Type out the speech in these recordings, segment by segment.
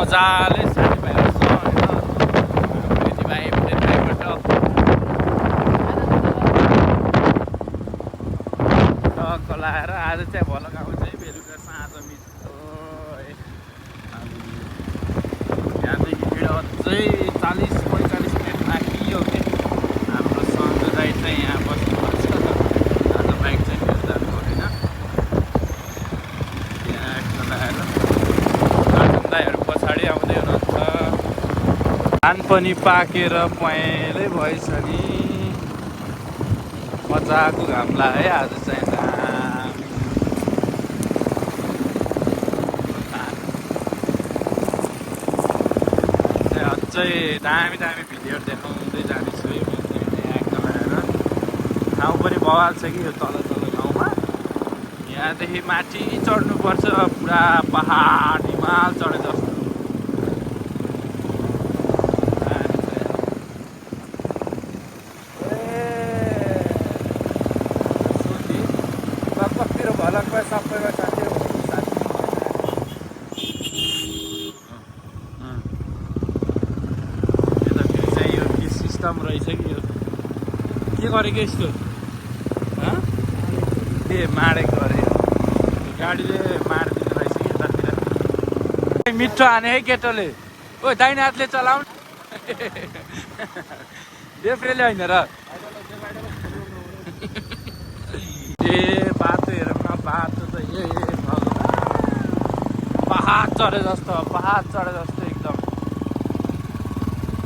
मजाले साथीभाइहरूसँग होइन दिदीभाइबाट टक्क लाएर आज चाहिँ भलगाउँ चाहिँ बेलुका साँझ मिठो यहाँदेखि हिँड अझै 40-45 मिनट बाँकी हो कि हाम्रो सन्जु दाइ चाहिँ यहाँ बस्नुपर्छ आज बाइक चाहिँ लिएर जानु होइन त्यहाँ लाएर राजन दाइहरू पछाडि आउँदै हुनुहुन्छ धान पनि पाकेर पहेँलै भएछ नि मजाको घाम लाग्यो है आज चाहिँ अझै दामी दामी भिडियोहरू देखाउँदै जानेछु है यहाँको लगाएर ठाउँ पनि बवाल छ कि यो तल गाउँमा यहाँदेखि माथि चढ्नुपर्छ पुरा पहाड हिमाल चढे जस्तो कतिरो भलकमा सबैमा साथीहरू सिस्टम रहेछ कि यो के गरेको यस्तो के माडेको अरे गाडीले मारिदिँदो रहेछ कि यतातिर मिठो हाने है केटोले ओ दाहिने हातले चलाउनु देफ्रेले होइन र ए बाटो हेरौँ न बाटो त ए पहाड चढे जस्तो एकदम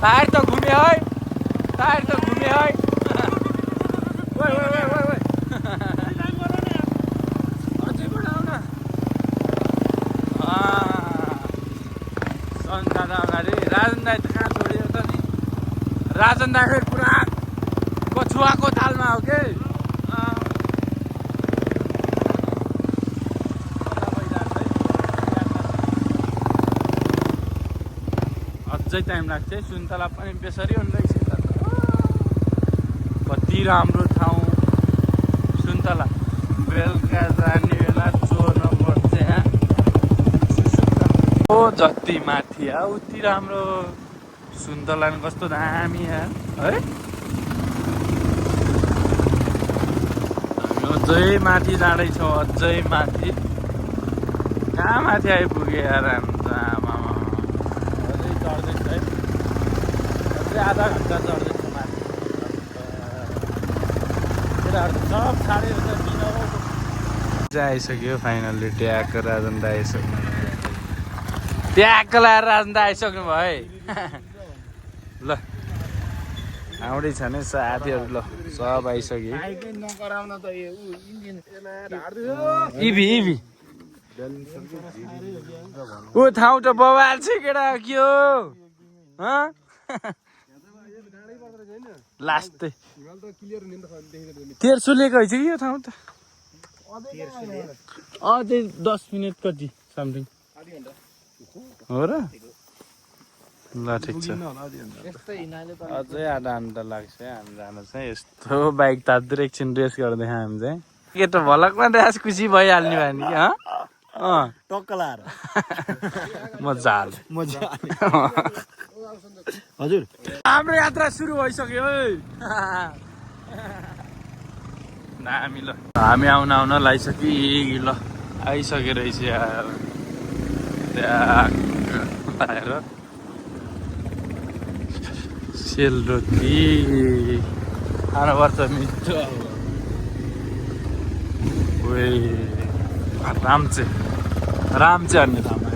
टायर त घुम्यो है अझै बढाउ न सन दादा अगाडि राजन दाई त कहाँ छोडियो त नि राजन दाई फेरि पुरा कछुवाको तालमा हो के अझै टाइम लाग्छ है सुन्तला पनि बेसरी हुँदो रहेछ कति राम्रो ठाउँ सुन्तला बेलुका जाने बेला चोर्न पर्छ यहाँ ओ जति माथि उति राम्रो सुन्तला कस्तो दामी यहाँ है हामी अझै माथि जाँदैछौँ अझै माथि कहाँ माथि आइपुगे यार आमा अझै चढ्दैछ है अझै आधा घन्टा चढ्दैछ माथि सब छाडेर चाहिँ आइसक्यो फाइनल्ली ट्यागको राजन दा आइसक्नु ट्यागको लाएर राजन दा आइसक्नु भयो है ल आउँदैछ नि साथीहरू ल सब आइसक्यो इभी ऊ ठाउँ त बवाल छ केटा के हो लास्ट तेर्सुलेको रहेछ कि यो ठाउँ त अझै 10 मिनट कति समथिङ हो र ल ठिक छ अझै आधा घन्टा लाग्छ हामी जानु चाहिँ यस्तो बाइक तातिर एकछिन रेस गर्दै हामी चाहिँ केटो भलकमा रेस खुसी भइहाल्ने भयो नि कि टक्क लाएर मजा हजुर हाम्रो यात्रा सुरु भइसक्यो हामी ल हामी आउन लागिसक्यो ल आइसक्यो रहेछ यार आएर सेलरोटी खानुपर्छ मिठो राम्चे अन्य ठाउँमा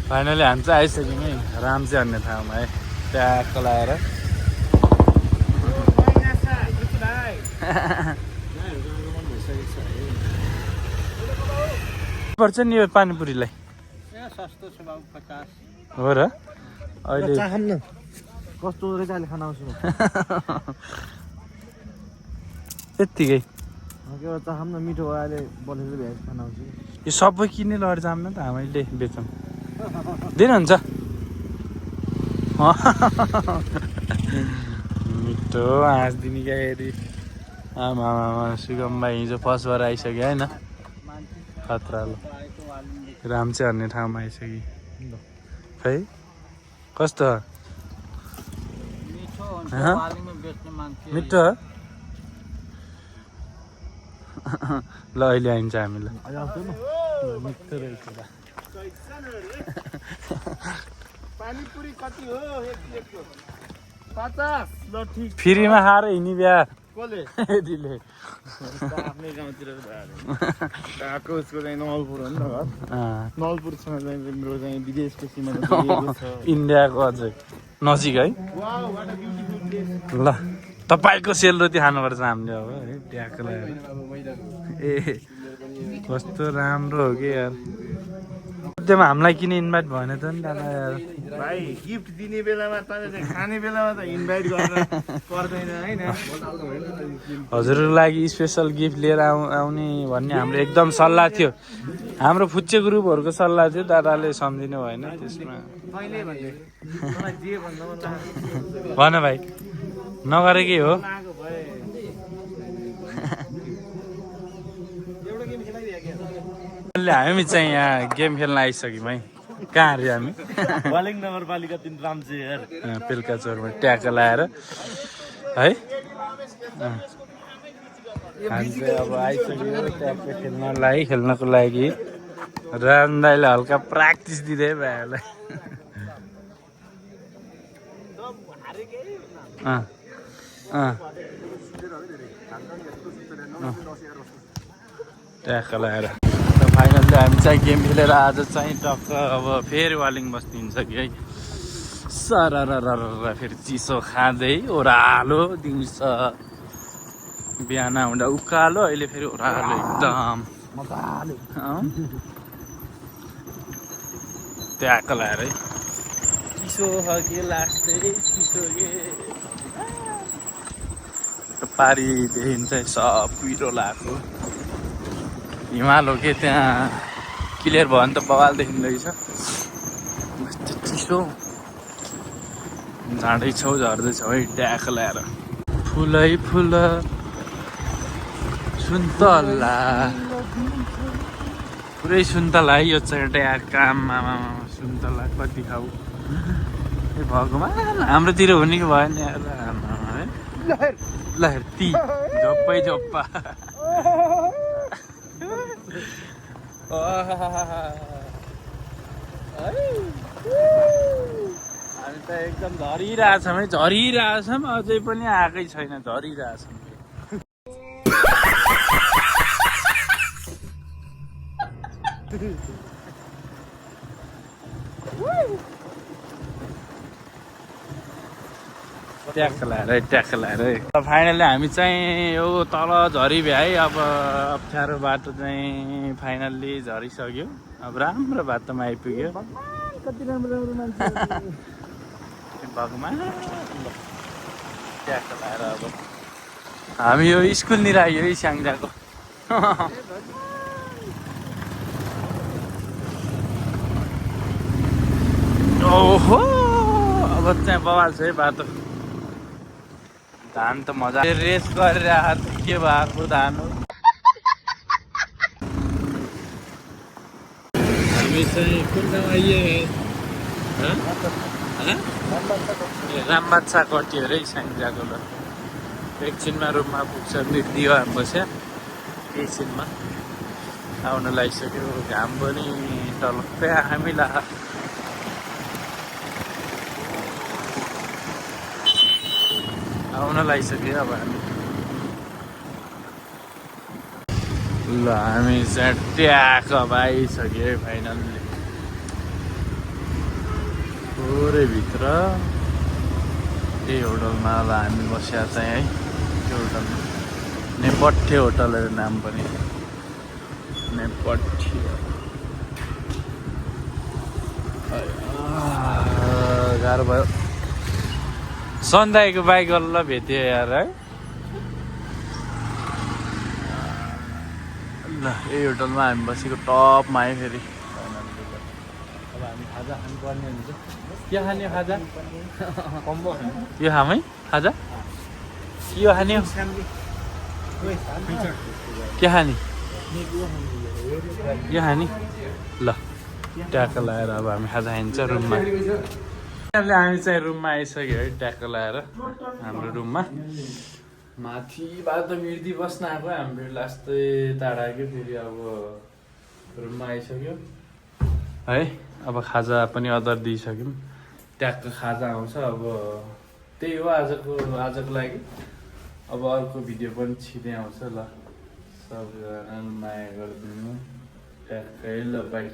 फाइनली हामी चाहिँ आइसक्यौँ है राम्चे अन्य ठाउँमा है ट्याक्क लाएर पर्छ नि यो पानीपुरीलाई सस्तो छ बाबु 50 हो र अहिले कस्तो रहेछ अहिले खाना आउँछु त्यत्तिकै चाहम न मिठो अहिले बनेर भ्याज खाना आउँछु यो सबै किन्ने लड जाम न त हामीले बेचौँ दिनुहुन्छ मिठो हाँस दिने क्या हेरी आमा सुगम भाइ हिजो फर्स्ट भएर आइसक्यो होइन खतरा ल राम्चे भन्ने ठाउँमा आइसक्यो खै कस्तो मिठो ल अहिले आइन्छ हामीलाई मिठो रहेछ पानीपुरी कति हो एक प्लेटको 50 ल ठीक फ्रीमा खाएर हिँड्ने बिहा कसले दिले आफ्नै गाउँतिर गएको उसको चाहिँ नवलपुर हो नि त घर नवलपुरसँग चाहिँ मेरो चाहिँ विदेशको सिमाना जोडिएको छ इन्डियाको अझै नजिक है wow what a beautiful place ल तपाईँको सेलरोटी खानुपर्छ हामीले अब है ट्याक्क लगाएर ए कस्तो राम्रो हो कि यार त्यहाँ हामीलाई किन इन्भाइट भएन त नि दादा यार भाइ गिफ्ट दिने बेलामा तपाईँ चाहिँ खाने बेलामा त इन्भाइट गर्न पर्दैन हैन हजुरको लागि स्पेसल गिफ्ट लिएर आउने भन्ने हाम्रो एकदम सल्लाह थियो हाम्रो फुच्चे ग्रुपहरूको सल्लाह थियो दादाले सम्झिनु भएन त्यसमा कहिले भन्ने मलाई जे भन्दा भन भाइ नगरेकै हो लागेको भए एउटा गेम खेलाइदिए के हामी चाहिँ यहाँ गेम खेल्न आइसक्यौँ है कहाँ अरे हामी वालिङ नगरपालिका 3 रामचे यार बेलुका चोरमा ट्याक्क लाएर है हामी चाहिँ अब आइसक्यो ट्याक्क खेल्नको लागि राम दाइले हल्का प्र्याक्टिस दिँदै भाइहरूलाई ट्याक्क लाएर फाइनल्ली हामी चाहिँ गेम खेलेर आज चाहिँ टक्क अब फेरि वालिङ बस्दिन्छ कि है सरर फेरि चिसो खाँदै ओह्रालो दिउँसो बिहान हुँदा उकालो अहिले फेरि ओह्रालो एकदम ट्याक्क लाएर है चिसो छ कि लास्टै चिसो के पारिदेखि चाहिँ सब कुहिरो लगाएको हिमाल हो कि त्यहाँ क्लियर भयो भने त बवाल देखिँदैछ कस्तो चिसो झाँदैछौ झर्दैछौ है ट्याक ल्याएर फुलै फुल सुन्तला पुरै सुन्तला है यो चाहिँ ट्याक आमा सुन्तला कति खाऊ ए भगवान् हाम्रोतिर हुने कि भएन यार है लहर ती झोप्पै झोप्पा हामी त एकदम झरिरहेछौँ है झरिरहेछौँ अझै पनि आएकै छैन झरिरहेछौँ ट्याक्क लाएर फाइनली हामी चाहिँ यो तल झरी भ्याइ अब अप्ठ्यारो बाटो चाहिँ फाइनल्ली झरिसक्यो अब राम्रो बाटोमा आइपुग्यो कति राम्रो मान्छे भगवान् ट्याक्क लाएर अब हामी यो स्कुलनिर आयो है स्याङ्जाको ओहो अब चाहिँ बवाल छ है बाटो धान त मजा रेस गरेर के भएको धान हो हामी चाहिँ कुन ठाउँ आइए रामबाछा कट्यो अरे स्याङ्जाको ल एकछिनमा रुममा पुग्छ दिवा बस्या एकछिनमा आउन लागिसक्यो घाम पनि टलक्कै हामीलाई आउन लागिसक्यो अब हामी ल हामी चाहिँ ट्याक अब आइसक्यो है फाइनल्ली पुरै भित्र त्यही होटलमा अब हामी बस्या चाहिँ है त्यो होटलमा नेपथ्य होटल नाम पनि नेपथ्य गाह्रो भयो सन्दाईको बाइक वाला भेट्यो यार है ल यही होटलमा हामी बसेको टपमा है फेरि अब हामी खाजा खानुपर्ने हुन्छ के खाने खाजा कम्बो यो खामै खाजा के खाने के खाने यो हानी ल ट्याक्क लगाएर अब हामी खाजा खाइन्छ रुममा हामी चाहिँ रुममा आइसक्यो है ट्याक्क लगाएर हाम्रो रुममा माथिबाट त मिर्दी बस्न आएको हाम्रो लास्टै टाढा आयो फेरि अब रुममा आइसक्यो है अब खाजा पनि अर्डर दिइसक्यौँ ट्याक्क खाजा आउँछ अब त्यही हो आजको लागि अब अर्को भिडियो पनि छिटै आउँछ ल सबैजनाले माया गरिदिनु ट्याक्कै ल बाई